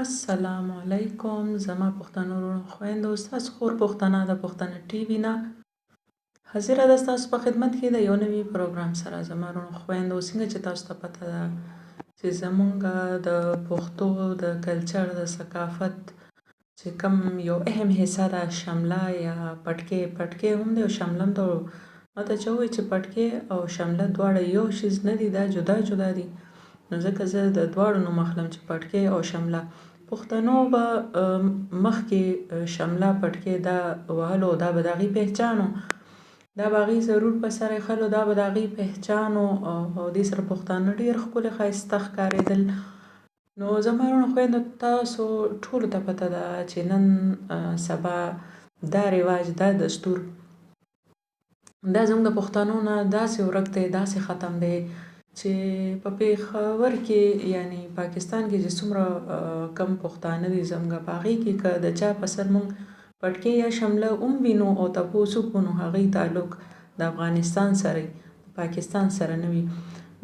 السلام علیکم زما پښتنو وروڼو خویندو، ستاسو خور پښتنه د پښتنه ټي وي نه حاضره ده ستاسو په خدمت کې د یو نوي پروګرام سره. زما وروڼو خویندو، څنګه چې تاسو ته پته ده چې زمونږ د پښتو د کلچر د ثقافت چې کوم یو اهم حصه ده، شمله یا پټکی، پټکی هم دی او شمله هم ده. ماته چا وویل چې پټکی او شمله دواړه یو شیز نه دي، دا جدا جدا دي، نو ځکه زه د دواړو نوم اخلم چې پټکی او شمله. پښتنو به مخکې شمله پټکی دا وهلو، دا به د هغوی پهچان و، دا به هغوی ضرور په سر ایښلو، دا به د هغوی پهچان و او دې سره پښتانه ډېر ښکلي ښایسته ښکارېدل. نو زما وروڼو خویندو، تاسو ټولو ته پته ده چې نن سبا دا رواج، دا دستور، دا زموږ د پښتنو نه داسې ورک دی، داسې ختم دی چې په پېښور کې، یعنی پاکستان کې چې څومره کم پښتانه دي زموږ، په هغې کې که د چا په سر موږ پټکی یا شمله هم وینو او تپوس وکړو، نو هغوی تعلق د افغانستان سره وي، پاکستان سره نه وي.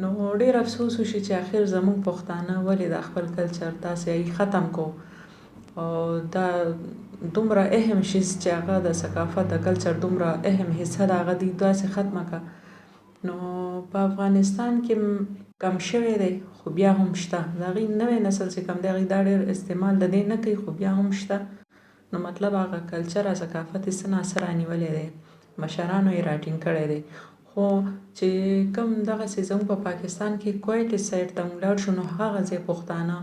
نو ډېر افسوس وشي چې اخر زموږ پښتانه ولې دا خپل کلچر داسې ختم کو او دا دومره اهم شیز چې هغه د ثقافت د کلچر دومره اهم حصه ده، هغه دوی داسې ختمه کړه. نو په افغانستان کې کم شوی دی خو بیا هم شته. د هغوی نوی نسل چې کوم دی، هغوی دا ډېر استعمال د دې نه کوي خو بیا هم شته. نو مطلب هغه کلچر او ثقافت یې څه ناڅه رانیولی دی، مشرانو یې راټینګ کړی دی. خو چې کوم دغسې زموږ په پاکستان کې کویټې سایډ ته موږ لاړ شو، نو هغه ځای پښتانه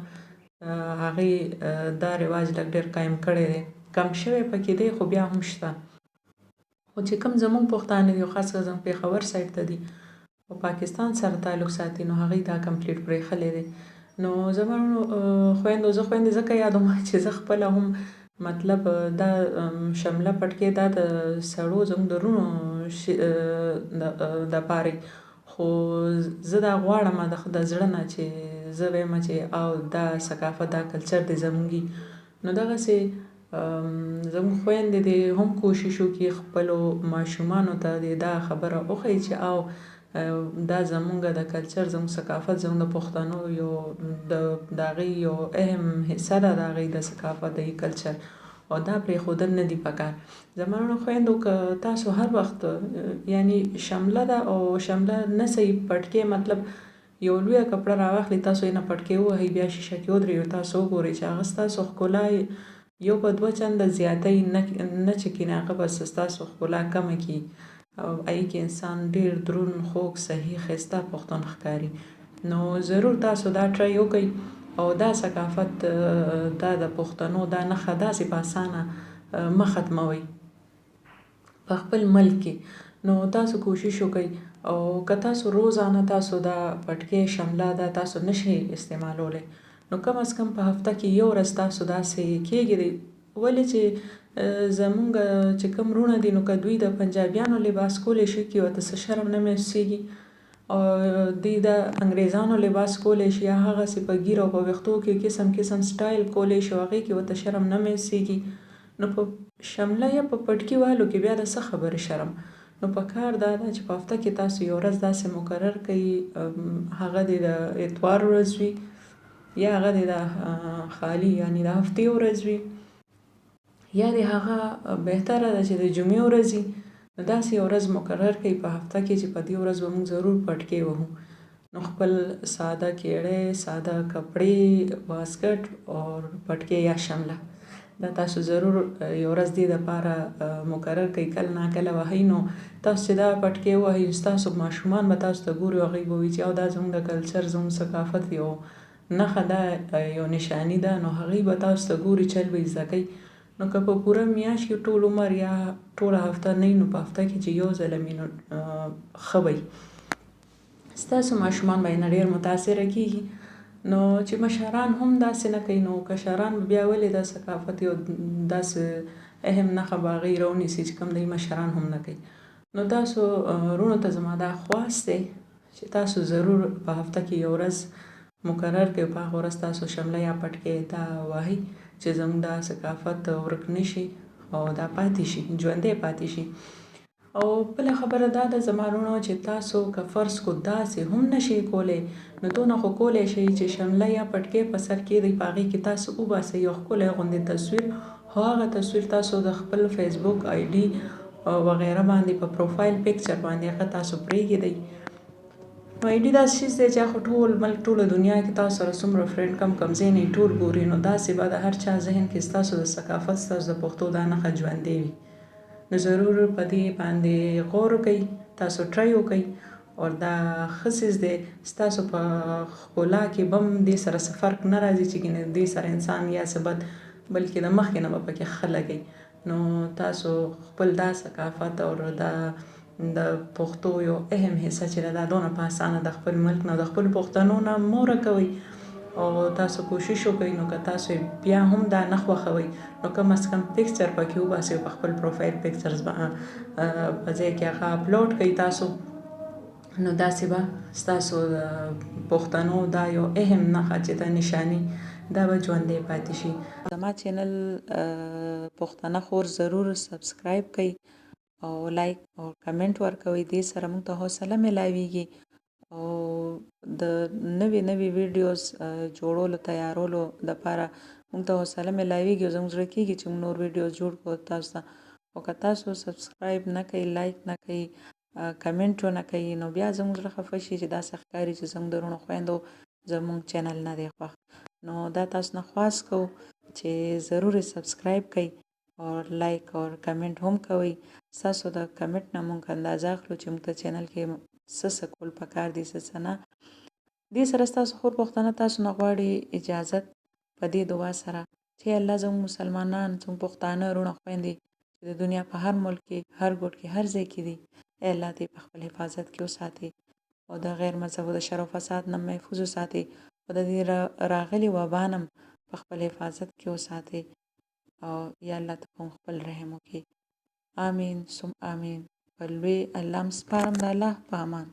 هغوی دا رواج لږ ډېر قایم کړی دی، کم شوی پکې دی خو بیا هم شته. خو چې کوم زموږ پښتانه دي، خاص کر زموږ پېښور سایډ ته دي او پاکستان سره تعلق ساتي، نو هغوی دا کمپلیټ پرېښلی دی. نو زما خویندو، زه خویندې ځکه یادوم چې زه خپله هم مطلب دا شمله پټکی دا د سړو زموږ د وروڼو دپاره، خو زه دا غواړم د زړه نه چې زه وایم چې او دا ثقافت دا کلچر دی زموږ. نو دغسې زموږ خویندې دې هم کوشش وکړي، خپلو ماشومانو ته دې دا خبره وښيي چې او دا زموږ د کلچر، زموږ ثقافت، زموږ د پښتنو یو د هغوی یو اهم حصه ده، د هغوی د ثقافت د کلچر، او دا پرېښودل نه دي پکار. زما وروڼو خویندو، که تاسو هر وخت یعنی شمله ده او شمله نه صحیح پټکی، مطلب یو لویه کپړه راواخلئ، تاسو یې نه پټکی ووهئ، بیا شیشه کې ودرېږئ، تاسو وګورئ چې هغه ستاسو ښکلا یو په دوه چنده زیاتوي، نه چې کینې هغه به ستاسو ښکلا کمه کړي، او هغې کې انسان ډېر درون، خوږ، صحیح، ښایسته پښتون ښکاري. نو ضرور تاسو دا ټرای وکړئ او دا ثقافت، دا د پښتنو دا نښه داسې په اسانه مه ختموئ په خپل ملک کې. نو تاسو کوشش وکړئ او که تاسو روزانه تاسو دا پټکی شمله دا تاسو نشئ استعمالولی، نو کم از کم په هفته کې یو ورځ تاسو داسې کېږدئ. ولې چې زمونږ چې کوم وروڼه دي، نو که دوی د پنجابیانو لباس کولی شي کې ورته څه شرم نه محسوسېږي، او دوی د انګریزانو لباس کولی شي یا هغسې په ږیره او په ویښتو کې قسم قسم سټایل کولی شي او هغې کې ورته شرم نه محسوسېږي، نو په شمله یا په پټکي وهلو کې بیا د څه خبرې شرم؟ نو په کار دا ده چې په هفته کې تاسو یو ورځ داسې مقرر کړئ، هغه دې د اتوار ورځ وي یا هغه دې د خالي یعنی د هفتې ورځ وي، یا دې هغه بهتره ده چې د جمعې ورځ وي. نو داسې یو ورځ مقرر کړئ په هفته کې چې په دې ورځ به موږ ضرور پټکی وهو. نو خپل ساده کیړی، ساده کپړې، واسکټ او پټکی یا شمله دا تاسو ضرور یو ورځ دې دپاره مقرر کړئ، کله ناکله وهئ. نو تاسو چې دا پټکی ووهئ، ستاسو ماشومان به تاسو ته ګوري او هغوی به وایي چې او دا زموږ د کلچر، زموږ ثقافت یو نښه ده، یو نشاني ده. نو هغوی به تاسو ته ګوري، چل به یې زده کوي. نو که په پوره میاشت کې ټول عمر یا ټوله هفته نه وي، نو په هفته کې چې یو ځل وي نو ښه به وي، ستاسو ماشومان به یې نه ډېر متاثره کېږي. نو چې مشران هم داسې نه کوي، نو کشران به بیا ولې دا ثقافت یو داسې اهم نښه به هغوی راونیسي چې کوم دی مشران هم نه کوي. نو تاسو وروڼو ته زما دا خواست دی چې تاسو ضرور په هفته کې یو ورځ مقرر کړئ، په هغه ورځ تاسو شمله یا پټکی دا وهئ چې زموږ دا ثقافت ورک نه شي او دا پاتې شي، ژوندی پاتې شي. او بله خبره دا ده زما وروڼو چې تاسو که فرض کو داسې هم نه شئ کولی نو دونه خو کولی شئ چې شمله یا پټکی په سر کېږدئ، په هغې کې تاسو وباسئ یو ښکلی غوندې تصویر، خو هغه تصویر تاسو د خپل فیسبوک آی ډي وغیره باندې په پروفایل پکچر باندې هغه تاسو پرېږدئ. نو آی ډي داسې شیز دی چې هغه ټول ملک ټوله دنیا کې تاسو سره څومره فرینډ کم کم ځای نه ټول ګوري، نو داسې به د هر چا ذهن کې ستاسو د ثقافت ستاسو د پښتو دا نښه ژوندۍ وي. نو ضرور په دې باندې غور وکړئ، تاسو ټرای وکړئ او دا ښه څیز دی. ستاسو په ښکلا کې به هم دې سره څه فرق نه راځي چې ګینې دې سره انسان یا څه بد، بلکې د مخکې نه به پکې ښه لګي. نو تاسو خپل دا ثقافت او دا د پښتو یو اهم حصه چې ده دا دونه په اسانه د خپل ملک نه د خپل پښتنو نه مه ورکوئ او تاسو کوشش وکړئ. نو که تاسو بیا هم دا نه خوښوئ نو کم از کم پکچر پکې وباسئ او په خپل پروفایل پکچرز په ځای کې هغه اپلوډ کړئ تاسو. نو داسې به ستاسو د پښتنو دا یو اهم نښه چې ده نشاني دا به ژوندی پاتې شي. زما چینل پښتنه خور ضرور سبسکرایب کړئ او لایک او کمنټ ورکوئ، دې سره موږ ته حوصله ملاویږي او د نوې نوې ویډیوز جوړولو تیارولو دپاره موږ ته حوصله ملاویږي او زموږ زړه کېږي چې موږ نور ویډیوز جوړ کړو تاسو ته. خو که تاسو سبسکرایب نه کوئ، لایک نه کوئ، کمنټ ونه کوئ، نو بیا زموږ زړه خفه شي چې داسې ښکاري چې زموږ د وروڼو خویندو زموږ چینل نه دی خوښ. نو دا تاسو نه خواست کوو چې ضرور یې سبسکرایب کړئ او لایک او کمنټ هم کوئ. ستاسو د کمنټ نه موږ اندازه اخلو چې موږ ته چینل کې څه څه کول پکار دي څه څه نه. دې سره ستاسو خور پښتنه تاسو نه غواړي اجازت په دې دعا سره چې الله زموږ مسلمانان، زموږ پښتانه وروڼه خویندې چې د دنیا په هر ملک کې، هر ګوټ کې، هر ځای کې دي، ای الله ته یې په خپل حفاظت کې وساتې او د غیر مذهبو د شر او فساد نه محفوظ وساتې او د دې راغلي وبا نه په خپل حفاظت کې وساتې او یا الله ته په خپل رحم وکړي. آمین ثم آمین. په لوی الله مو سپارم د الله په امان.